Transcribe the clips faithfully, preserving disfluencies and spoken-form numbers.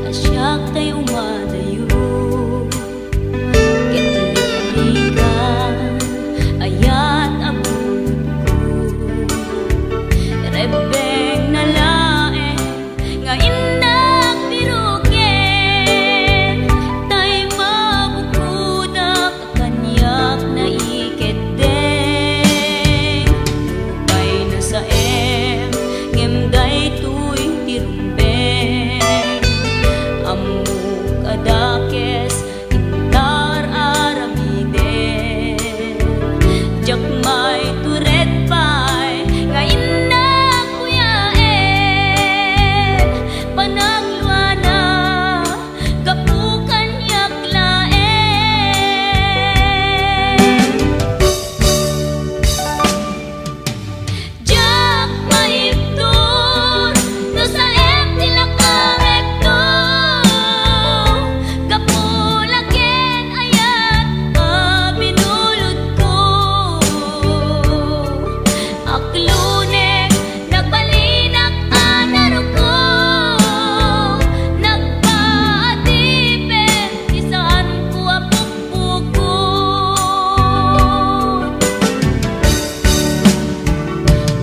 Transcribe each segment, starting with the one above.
Siak tay umadayo ket liklikan, ayat a bunotko. Rebbengna laeng nga innak biroken, tay mabukodak kaniak naikeddeng. Nupay nasaem, ngem daytoy ti rumbeng. Ammok a dakes, inta ar-aramiden. Diak maitured pay nga innak kuyaen. Panagluana, gapu kaniak laeng. Diak maibtur no saem ti lakamekto, gapu la ken ayat a binulotko. Aklunek, nagbalinak a naruko, nagpaadipen ti saanko a pukpukot.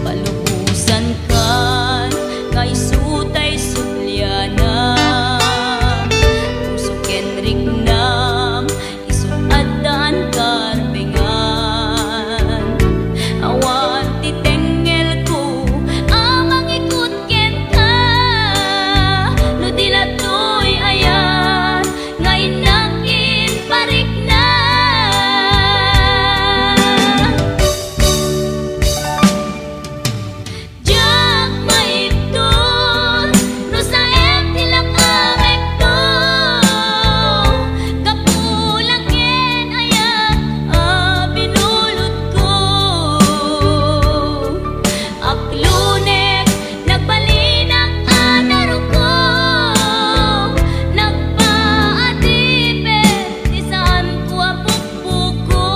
Palubosankan nga isu tay sublianam, puso ken riknam, isu addaan karbengan. Awan ti tengngelko a mangikut kenka, no di la toy ayat nga innak imparikna. Diak maibtur no saem ti lakamekto, gapu la ken ayat a binulotko. Aklunek, nagbalinak a naruko, nagpaadipen ti saanko a pukpukot.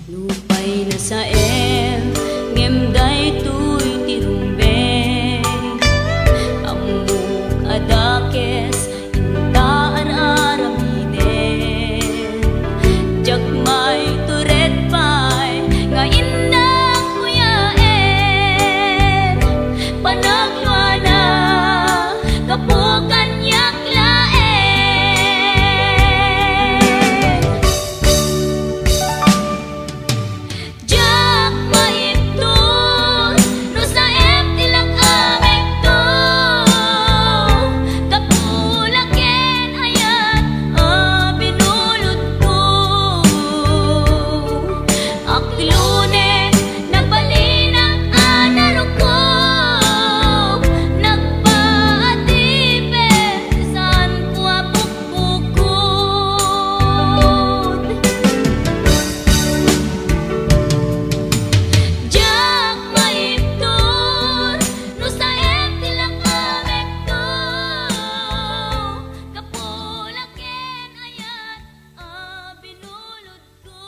Nupay nasaem, ngem daytoy ti rumbeng. Ammok a dakes, inta ar-aramiden. Diak maitured pay nga innak kuyaen. Panagluana, gapu kaniak laeng. Diak maibtur no saem ti lakamekto, gapu la ken ayat a binulotko. Aklunek, nagbalinak a naruko, nagpaadipen ti saanko a pukpukot. Diak maibtur no saem ti lakamekto, gapu la ken ayat a binulotko.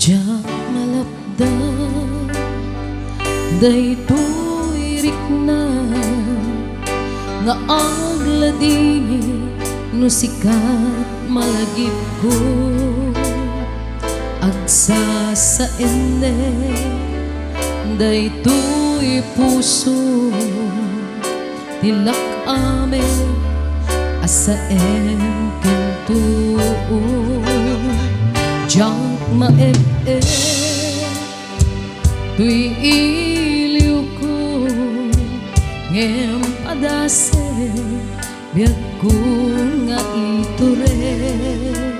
Diak malapdan daytoy riknam. nga agladingit no sikat malagipko. Agsasaennek daytoy puso ti lak-amek a saem ken tuo. Diak maep-ep toy iliwko, ngem padasek biagko nga iturek.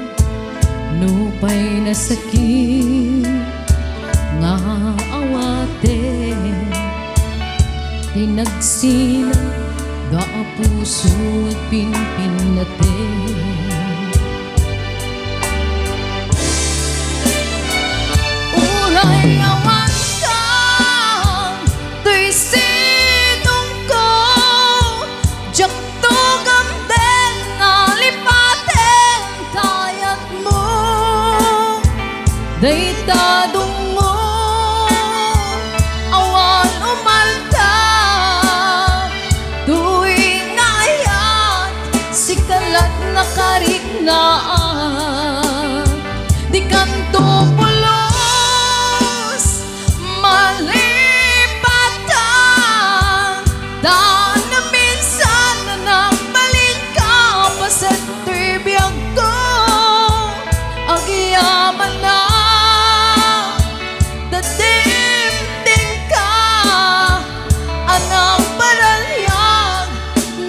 Nupay nasakit nga awaten, ti nagsinag a puso agpinpinnaten. Uray awan ka toy sidongko, diak tugamden nalipaten kayatmo. Dayta dungngo, awan umalta, toy nga ayat, sika lat nakariknaan. Dikanto pulos malipatan, ta naminsan a nagbalitka, paset toy biagko, agyamanak, ta dimdimka a nagbaraliag,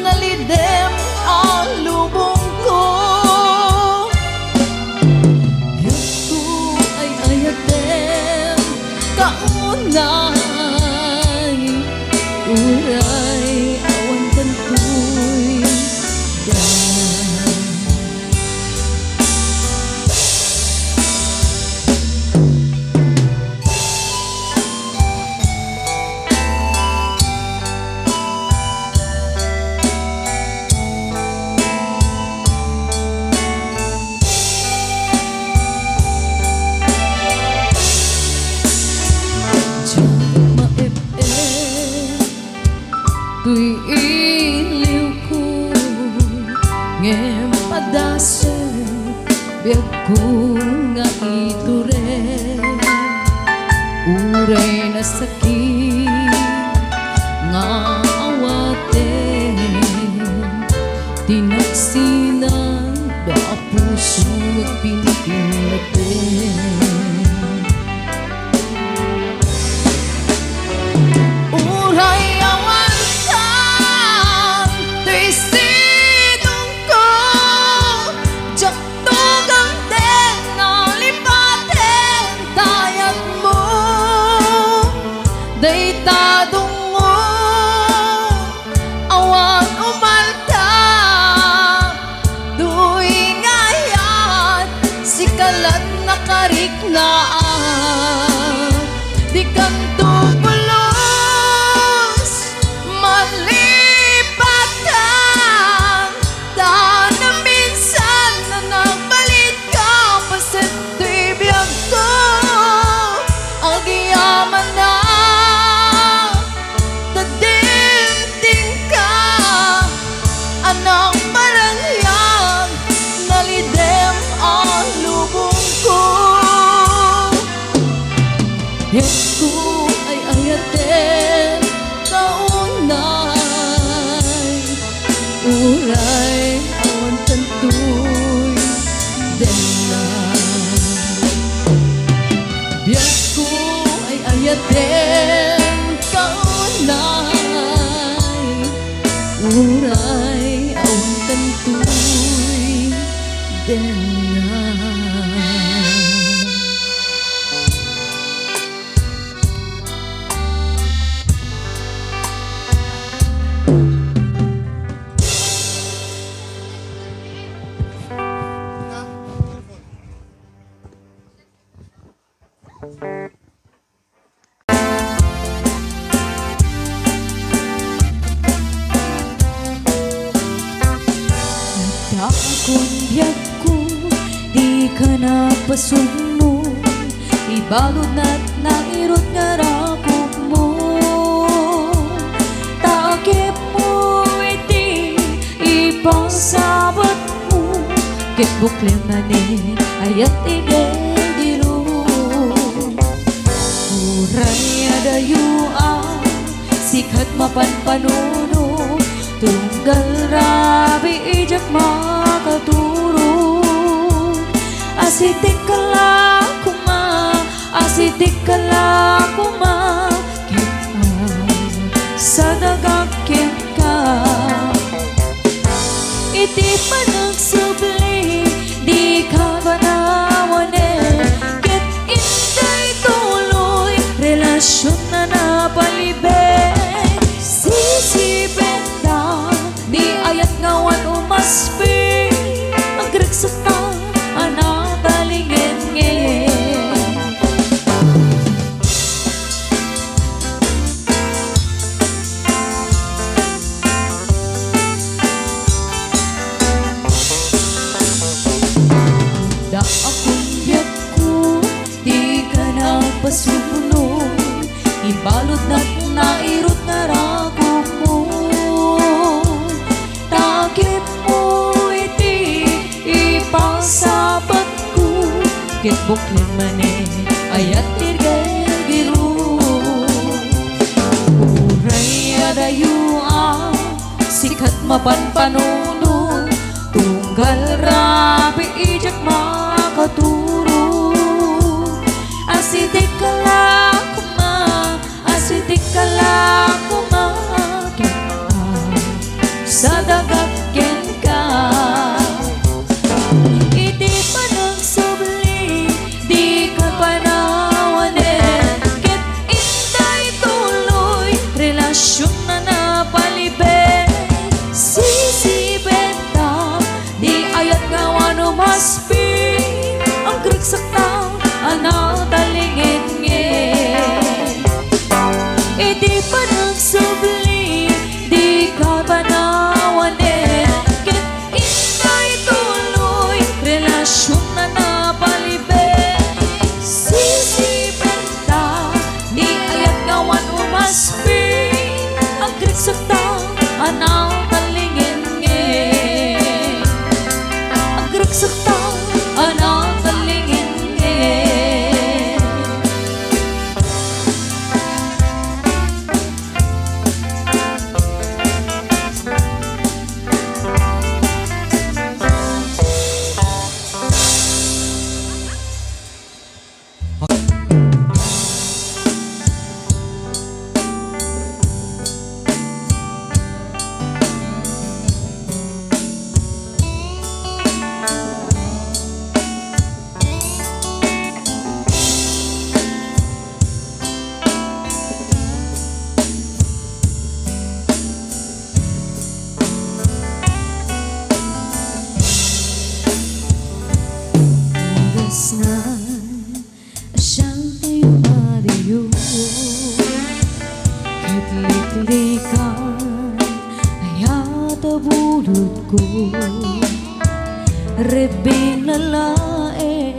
nalidem a lubongko. Biagko ay ayaten kaunay, uray awan kantoy da. Diak maep-ep toy iliwko, ngem padasek biagko nga iturek. Uray nasakit nga awaten, ti nagsinag a puso agpinpinnaten. Uray awan kan toy sidongko, diak tugamden nalipaten kayatmo. Dayta dungngo, awan umalta, toy nga ayat, sika lat nakariknaan. Dikanto pulos malipatan, ta naminsan a nagbalitka, paset toy biagko, agyamanak, ta dimdimka a nagbaraliag, nalidem a lubongko. Biagko ay ayaten kaunay, uray awan kantoy denna. Biagko ay ayaten kaunay, uray awan kantoy denna. Dakon biagko, dika napasummo, ibaludnak nairut nga rakopmo. Takipmo iti sabetmo, ket buklem manen, ayat idiay dirom. Uray adayo a sika ti mapanpanuno, tunggal rabii diak makaturog. Asitek la koma, asitek la koma, ket agsadagak kenka. Iti panagsubli, dika panawanen, ket inday tuloy relasion a napalibet. Sisipenta, di ayat nga awan umaspi, agreksekta a nakalingetnget. Dakakon biagko, dika napasubno, ibalud nat-, nairut nga rakopmo. Takipmo iti ipasapatko, ket buklem manen, ayat ti gergiro. Uray adayo a sika ti mapanpanuno, tunggal rabii diak makaturog. Asitek la koma, asitek la koma, ket agsadagak kenka. Iti panagsubli, dika panawanen, ket inday tuloy relasion a napalibet. Sisipenta, di ayat nga awan umaspi, agreksekta a nakalingetnget. Iti panagsubli, dika panawanen, ket inday tuloy relasion a napalibet. Sisipenta, di ayat nga awan umaspi, agreksekta a nakalingetnget. Agreksekta a nakalingetnget. Dasnan a siang ti umadiyo, ket liklikan, ayat a bulodko. Rebbeng lalaek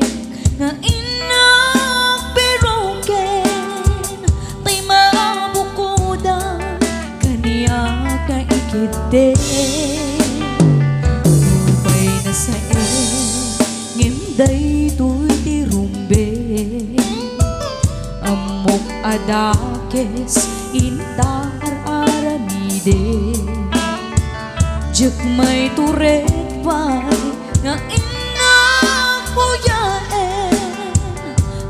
nga innak piroken, tay mabukodan kaniak nga ikiddi. Nupay nasaen, ngem daytoy ti rumbeng. Ammok a dakes inta ar-aramiden. Diak maitured pay nga innak uyaen,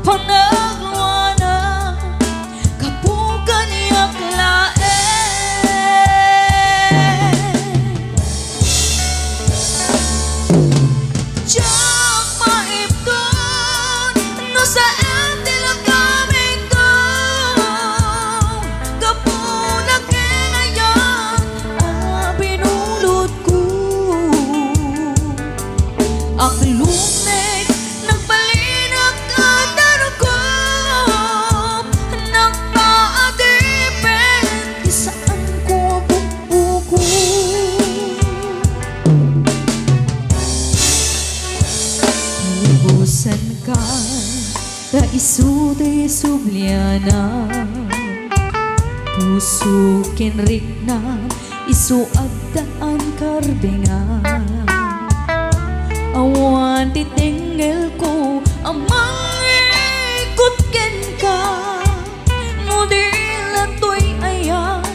panagluanak gapu kaniak laeng. Diak maibton no saan ti lagamindo, gapu na ken ayat a binulodko. Aglungnek, nagbalinak a darukop, nagpaadipen ti saanko a bukbukor. Pugosanka ta isu ti sublianak, puso ken rikna Isu addaan karbingan. Awan ti tengngelko a mangikut kenka. No di la toy ayat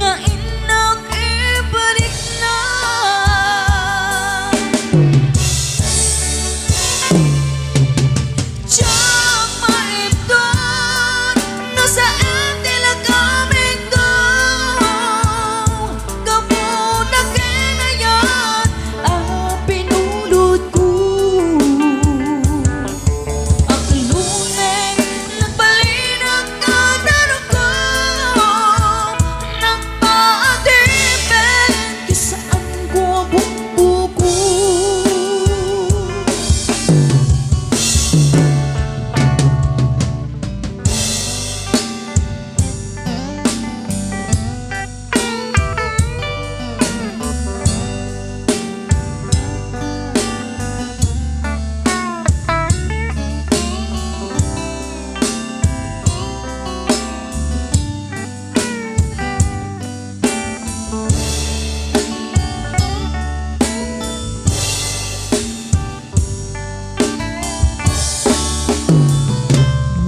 nga innak ipadikna. Diak maibton no saan ti lakamikto. Gapu ta kinayat a pinulotko. Akloneng nagbalinak a daruko. Nagpaadipen ti saanko a bukbukor.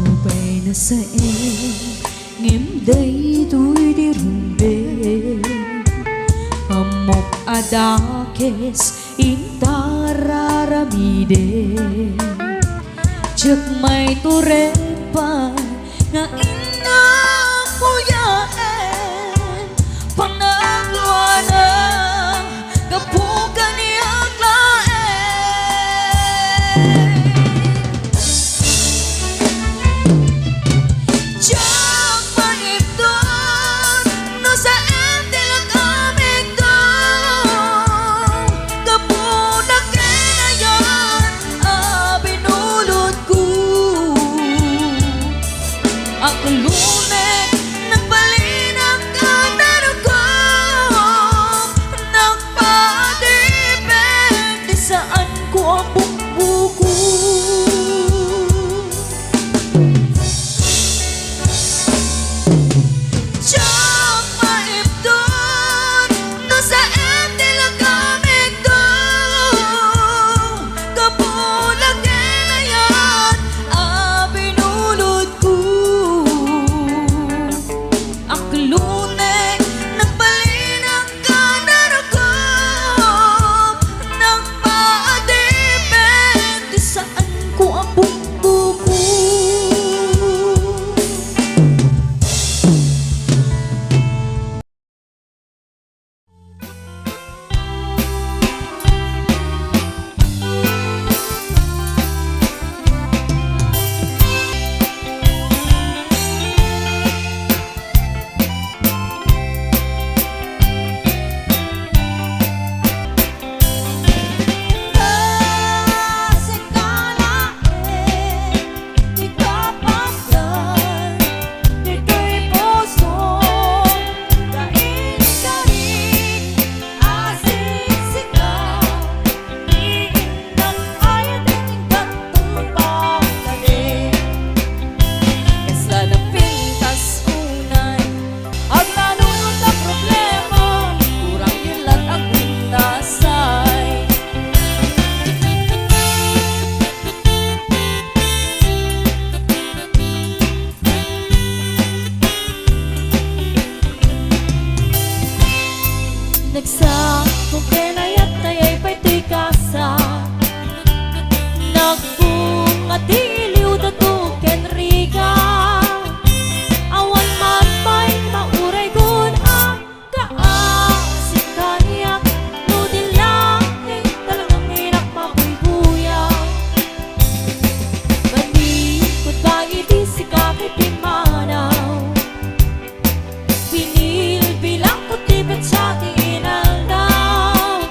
Nupay nasaen, ngem daytoy ti rumbeng. Ammok a dakes inta ar-aramiden. Diak maitured pay nga innak uyaen. Panagluanak gapu kaniak laeng. Diak maibton no saan ti lakamikto. Gapu ta kinayat a binulotko. Akloneng nagbalinak a daruko. Nagpaadipen ti saanko a bukbukor. Diak maibton no saan ti lakamikto. Gapu ta kinayat a binulotko. Akloneng nagbalinak a daruko. Nagpaadipen ti saanko a bukbukor. Kasla napintas unay, agnanunot a problema, kurang yun la't agundasay. Nagsapo ken ayat, ayay pay toy kasa. Nagbunga ti iliw, dato ken riga. Awan man pay mauraygon a kaasi kaniak, no di laeng talaga nga innak mabuybuyaw. Manikot ba iti sika ti pimmanaw? Binilbilangko ti petsa ti inaldaw.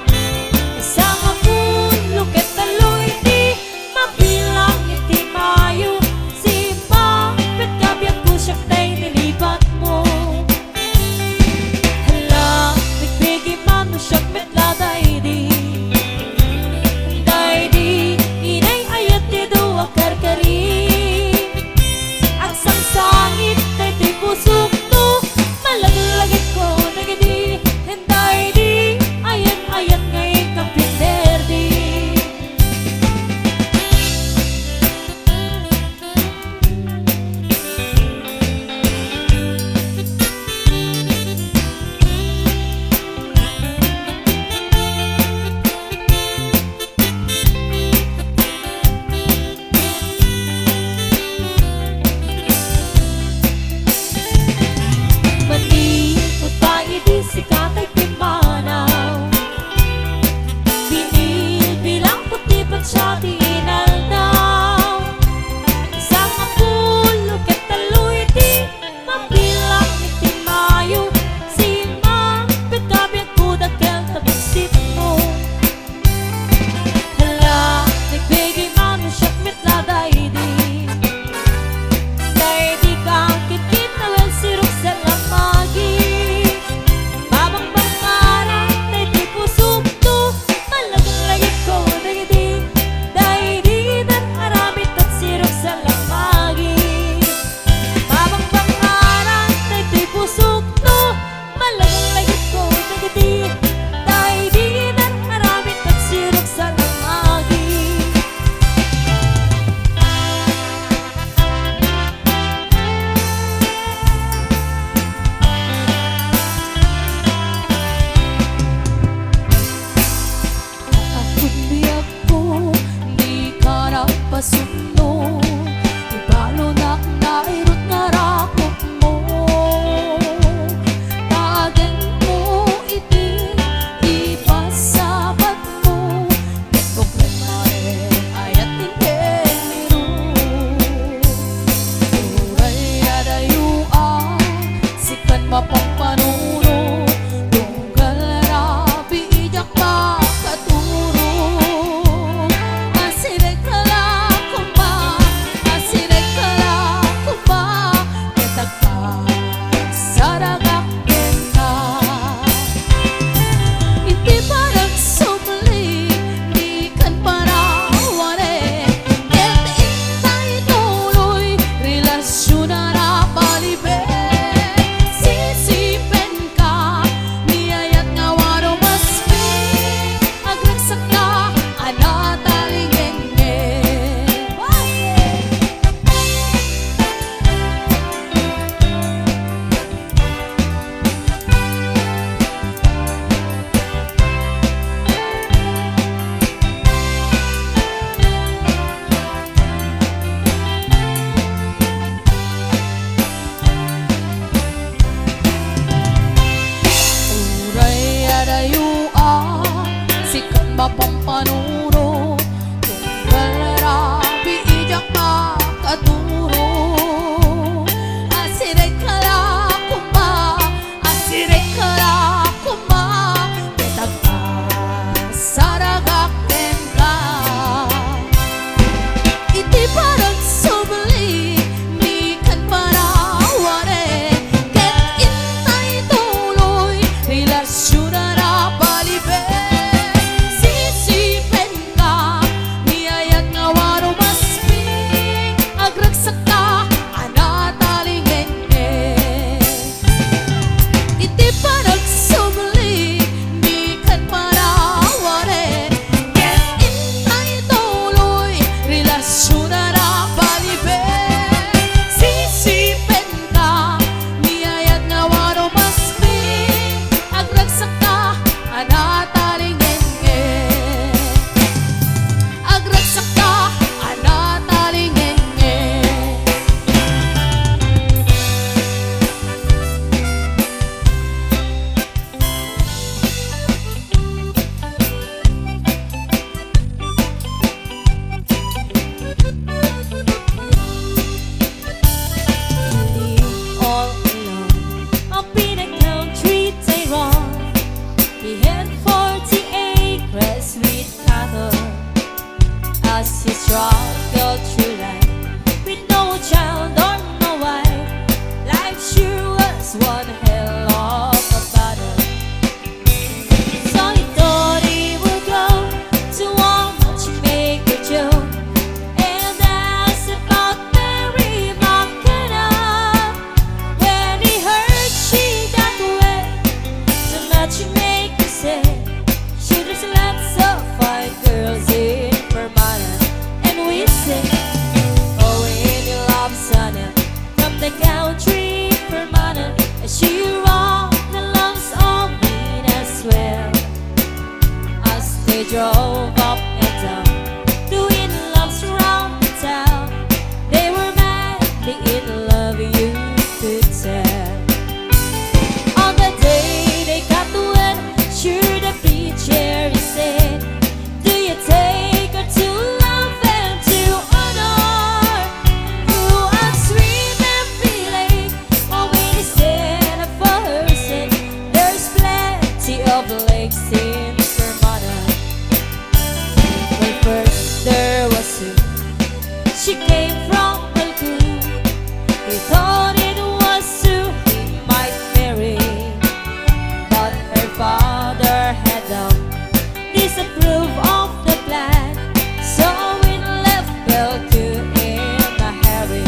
Mapampanuro, tunggal rabii diak makaturo. Asirek la koma, asirek la koma, ket agpasaragak kenka. Iti panagsubli, ni ken panawanen, ket intay tuloy, relasion a napalibet. Sisipenka, ni ayat nga warumasmi, agragsakka a natalingengngeng. Iti panagsubli, ni ken panawanen, ket intay tuloy, relasion a napalibet. Sisipenka, ni ayat nga warumasmi, agragsakka a natalingengngeng. Agragsakka a natalingengngeng. He lived all alone up in a country town. He had forty acres with cattle. As he struggled through life with no child or no wife, life sure was one hell of a battle. So he thought he would go to a matchmaker Joe and ask about Mary McKenna. When he heard she got wed, the matchmaker said, "Sure, there's lots of fine girls in Fermanagh." And we sing, "Oh, in love, Sana, from the country, Fermanagh." As she rocked the lungs of Venus well. As they drove up and down, doing laps round the town, they were madly in love, you could tell. On the day they got wed, sure the preacher he said, "Do you take her to love and to honor? Who else will there be like, oh, when instead of her sin, there's plenty of lakes in Fermanagh." Well, first there was Sue. She came from Belcoo. He thought it was Sue he might marry, but her father had, um, disapproved of the plan, so we left Belcoo in a hurry.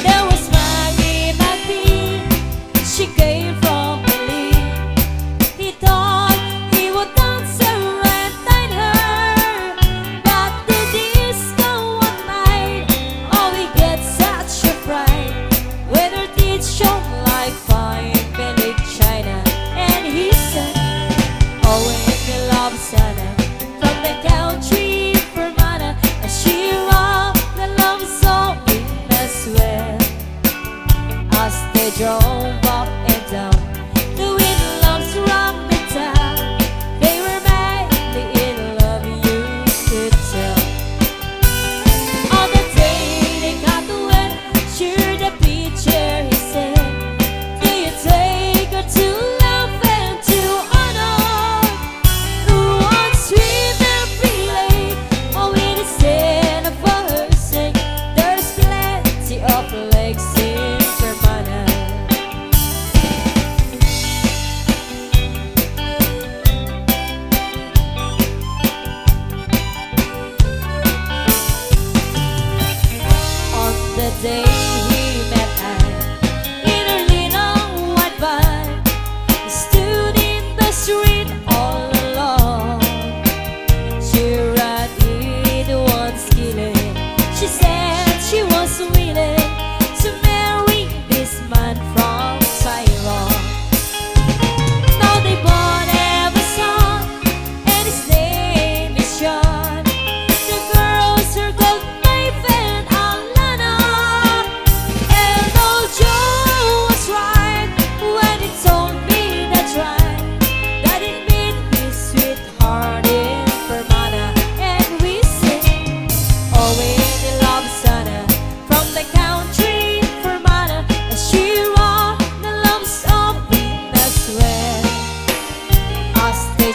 There was Maggie McBee. She came from Belize.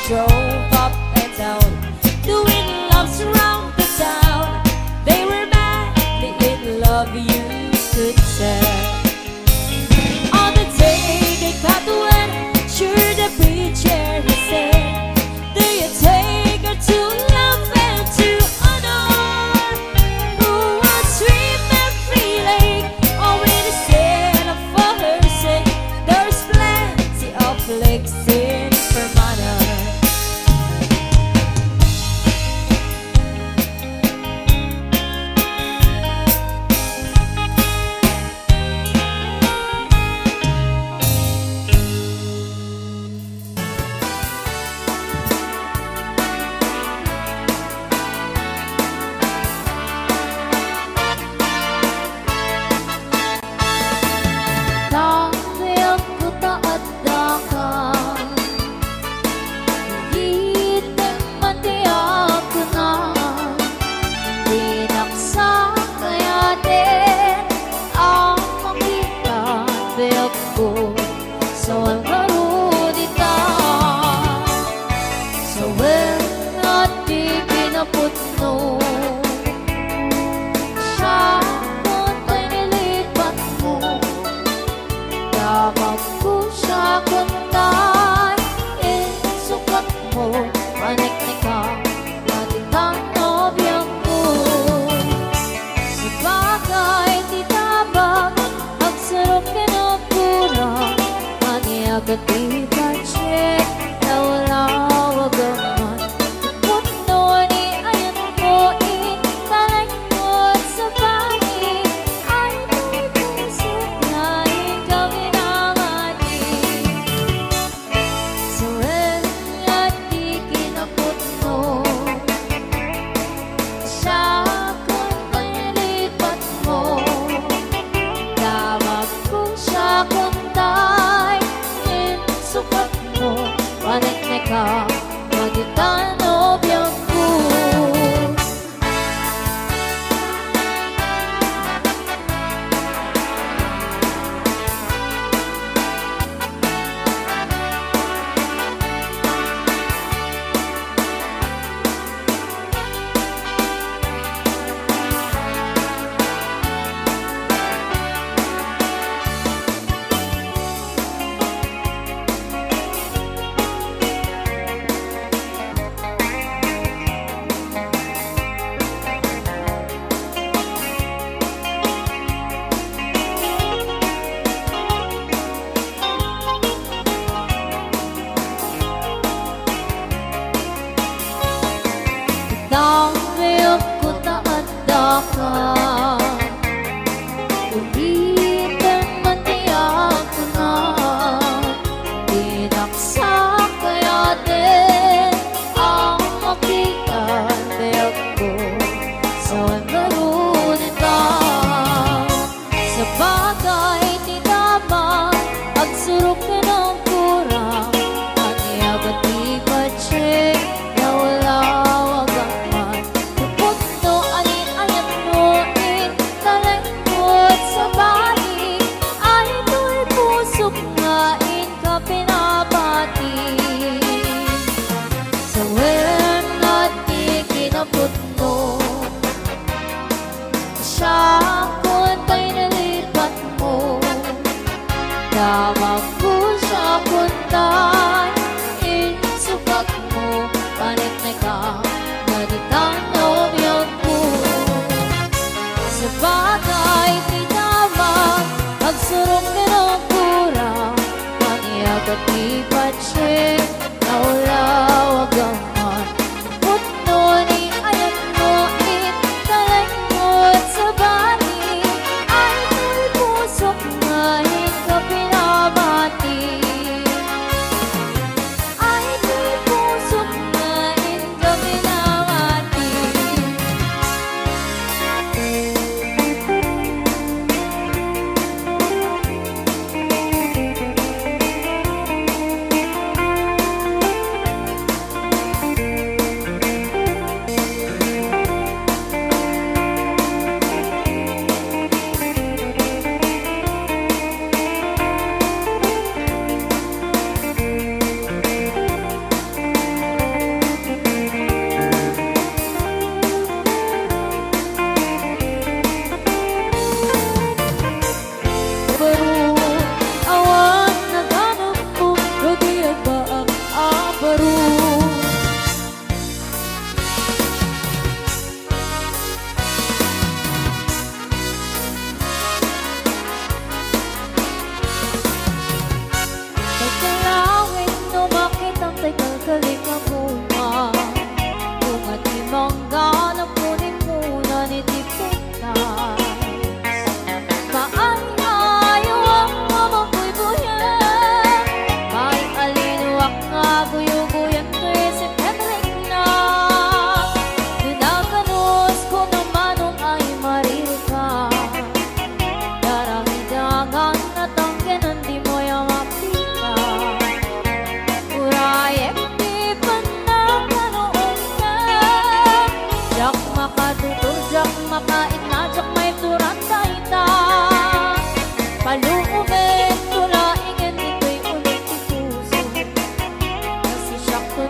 drove up and down, doing laps around the town. They were madly in love, you could tell. On the day they got wed, sure the preacher he said, "Do you take her to love and to honor?" Who would swim every lake, all with the sand for her sake? There's plenty of lakes in Fermanagh. Tangtayag ko ta addaka, item man ti agkuna, dinak sa kayaten a makita ti agko. Sawen ngarud ita, sawen a ti kinapudno. Siakon tay nilipatmo, damagko siakon tay insukatmo, paneknekak, dagita no biagko. Sabagay ti tabak, agsarok ken agkurak, ania ket ti budget, lawlawagem man. Pudno ni ayanmo, intalekmo, sabagay, ay, ti pusok nga ikaw inamati. Sawen a ti kinapudno, siakon tay nilipatmo, damagko siakon tay insukatmo, paneknekak, dagita no biagko.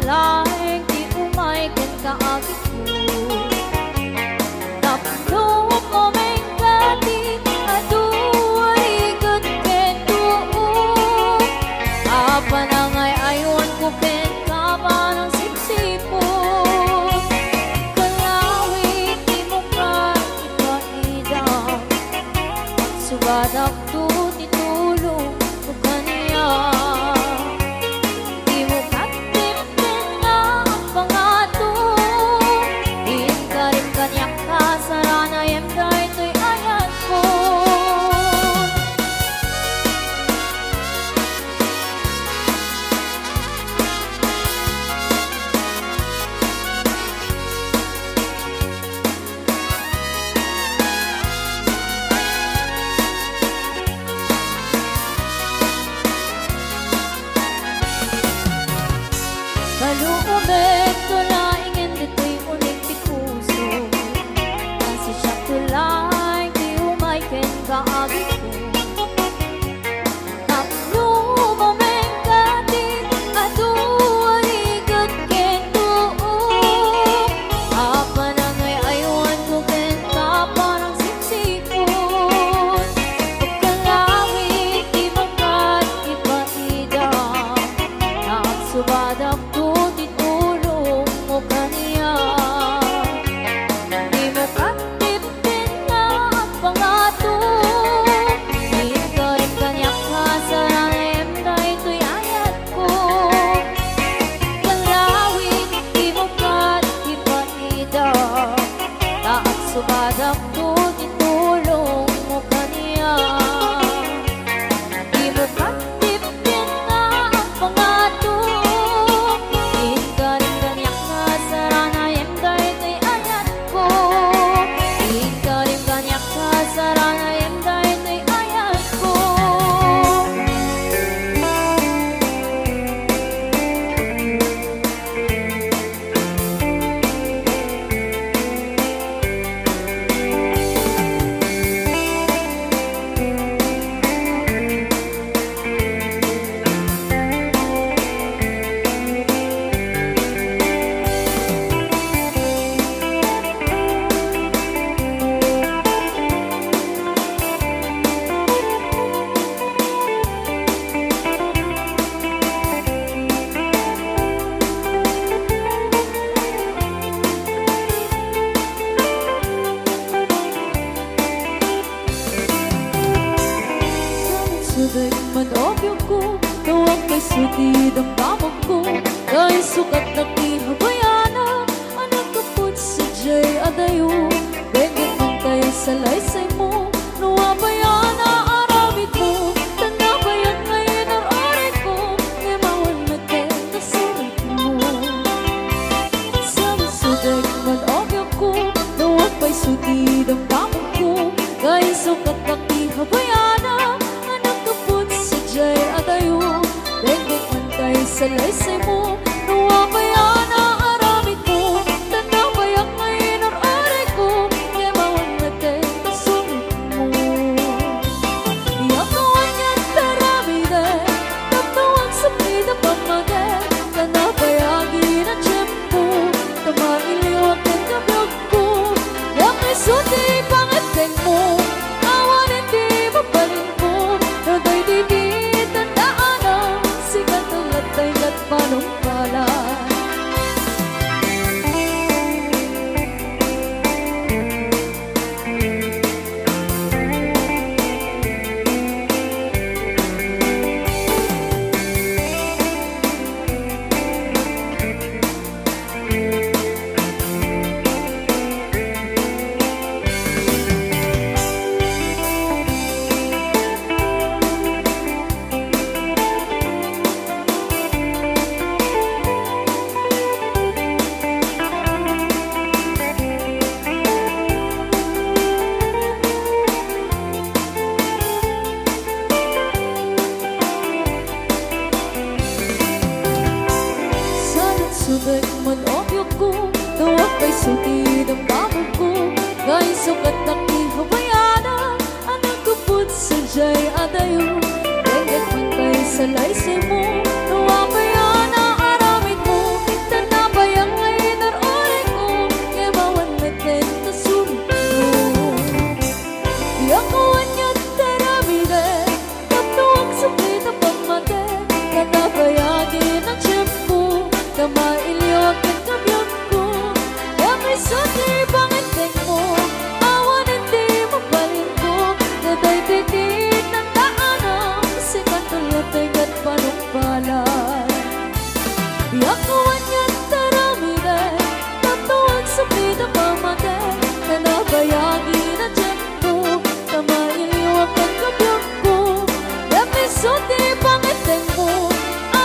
Laeng ti umay kenka, agikko. Tapno mamengka ti adu a riget ken tuo. A panangay-aywanko kenka, parang sipsipon. Kalawi ti mukad, ipaida. Agsubadak to ti tulong mo kaniak. Dimo katipten nga agpangato. Inkarim kaniak kasaranaem daytoy ayatko. Kaluomek to laengen ditoy unig ti puso. Kasi siak to laeng ti umay kenka, agikko. Tapno mamengka ti adu a riget ken tuo. A panangay-aywanko kenka, parang sipsipon. Pagkalawig ti mukad, ipaida. Agsubadak to ti tulong mo kaniak. Dimo katipten nga agpangato. Inkarim kaniak kasaranaem daytoy ayatko. Kalawi ti mukad, ipaida. Ta agsubadak to ti tulong mo kaniak. Dimo katipten nga agpangato. Inkarim kaniak kasaranaem daytoy ayatko. Inkarim kaniak kasaranaem daytoy ayatko. Sumitsudek man, opiokko, no agpayso ti damdamagko, kaiso ket ti habayanak, a nagkaput sadiay adayo. Dengget man tay salaysaymo, no apay a naaramidmo, ta nabayag nga inur-urayko, ngem awan met ti nasirikmo. Sumitsudek man, opiokko, no agpayso ti damdamagko, kaiso ket ti habayanak, a nagkaput sadiay adayo. Dengget man tay salaysaymo, no apay a naaramidmo, ta nabayag nga inur-urayko, ngem awan met ti nasirikmo. Diak kaniak aramiden, tapno agsakit a pammagek, ta nabayag a tiempo, ta mailiwak kenka biagko. Diak isu ti pangeddengmo, awan ti mabalinko, no daydi biit a daanang, sika latta ket panungpalan. Sumitsudek man, opiokko, no agpayso ti damdamagko, kaiso ket ti habayanak, a nagkaput sadiay adayo. Dengget man tay salaysaymo, no apay a naaramidmo, Yakuan yan taramiden, tapno agsakit a pamate, ta nabayagi na tiempo, ta mailiwak ken kabiagko. Ket isu ti pangitingmo,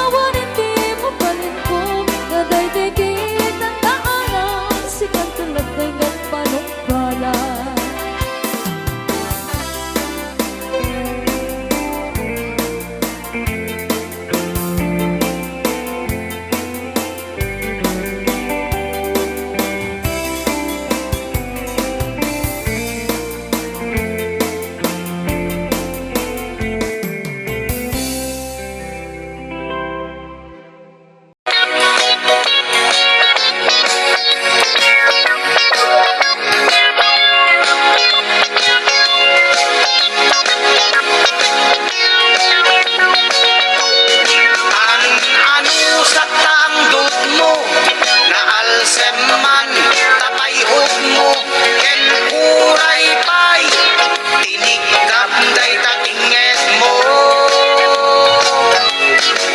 awan ti mabalinko, nga daydi ket nangaanan, sikan ti latteng ket panungbala. An-ano sakta ang dutmo, naalsem man ta pay-otmo, ken uray pay tinikkam dayta tingngedmo.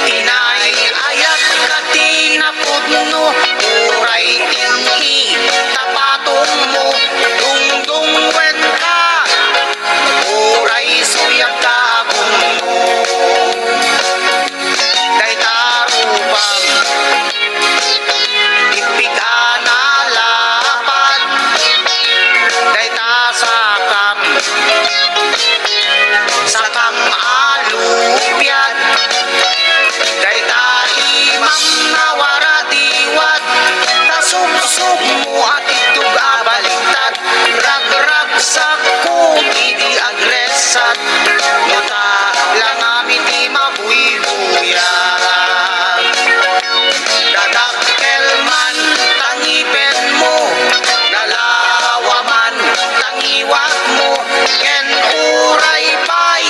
Inay-ayatka ti napudno, uray tinggi ta patongmo, dungdungngoenka, uray suyabta agongmo. Dayta rupam, ippig a nalapad, dayta sakam, sakam a lupiat, dayta imam a waradiwat, ta subsubmo a tiktog a baliktad, ragragsakko idi agresat, no ta langam iti mabuybuyan. Dadakkel man ta ngipenmo, nalawa man ta ngiwatmo, ken uray pay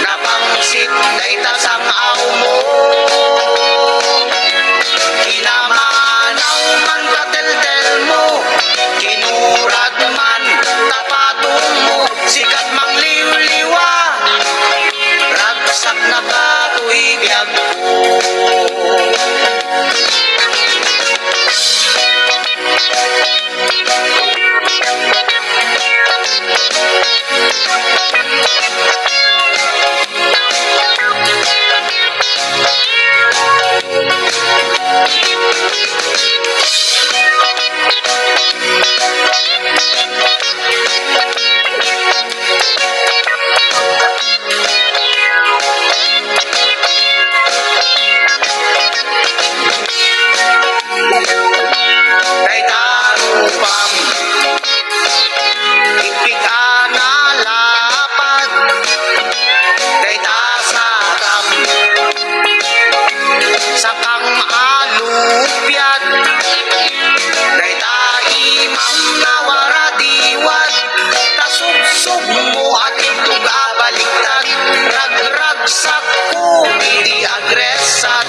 napangsit dayta sang-awmo. Kinamanaw man ta teltelmo, kinurad man ta patongmo, sikat mangliwliwa, ragsaknaka toy biagko. Dayta rupam, ippig a nalapad, dayta sakam, sakam a lupiat, dayta imam a waradiwat, ta subsubmo a tiktog a baliktad, ragragsakko idi agresat,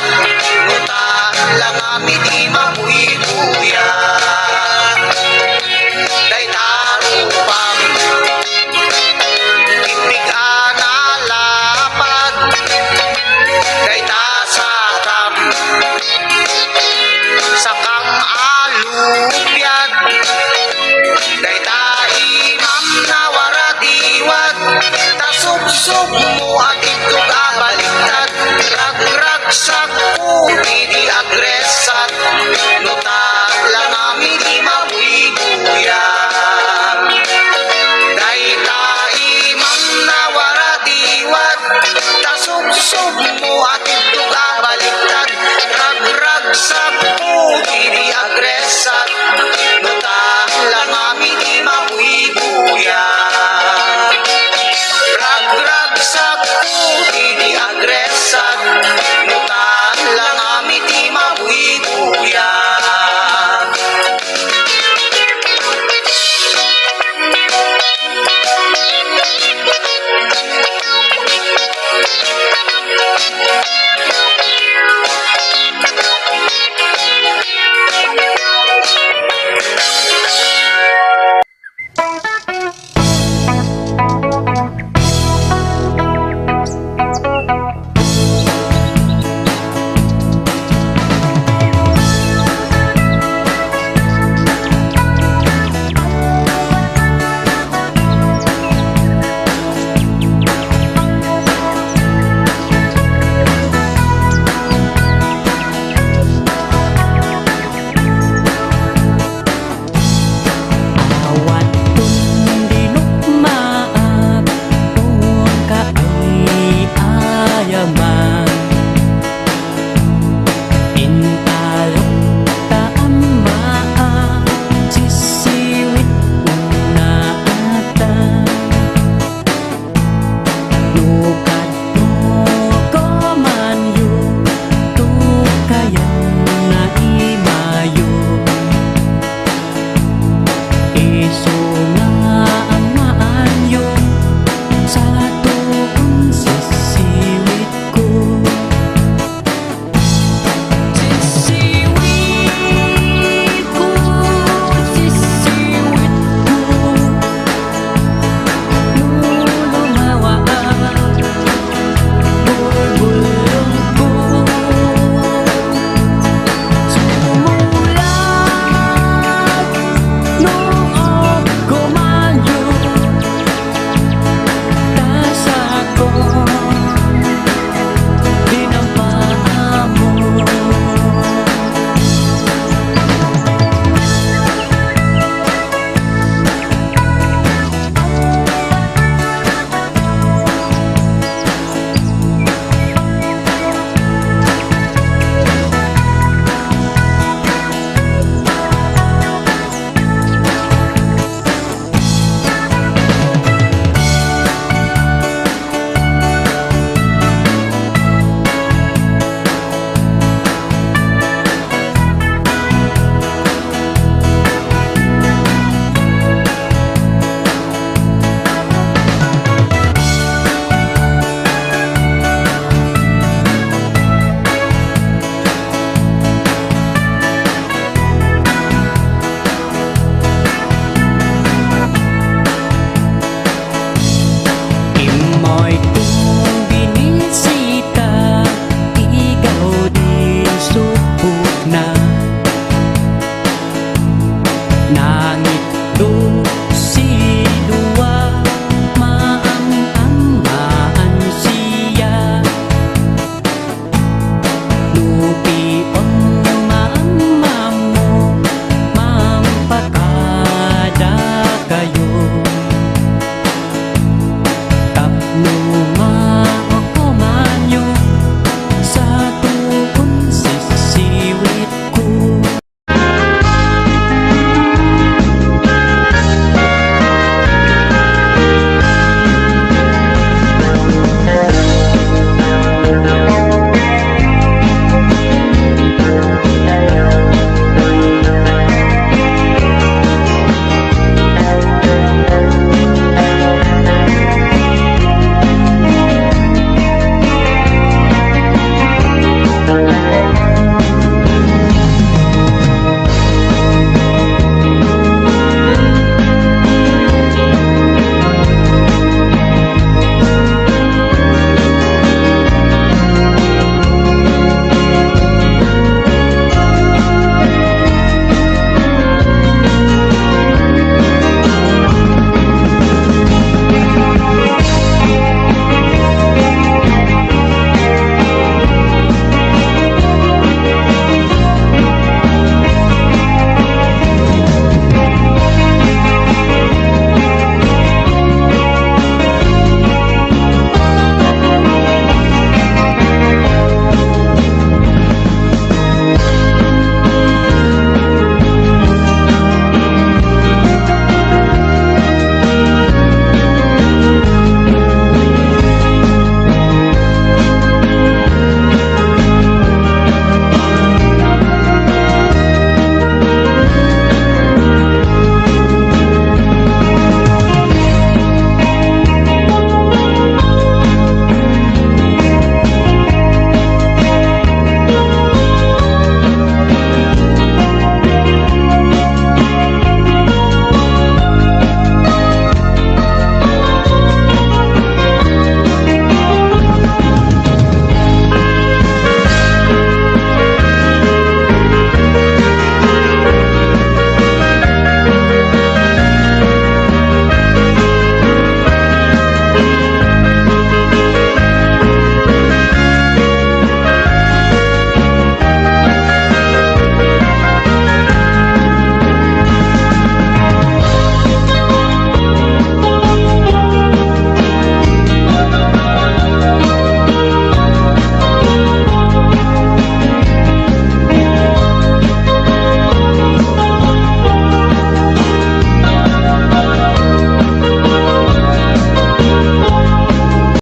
no ta langam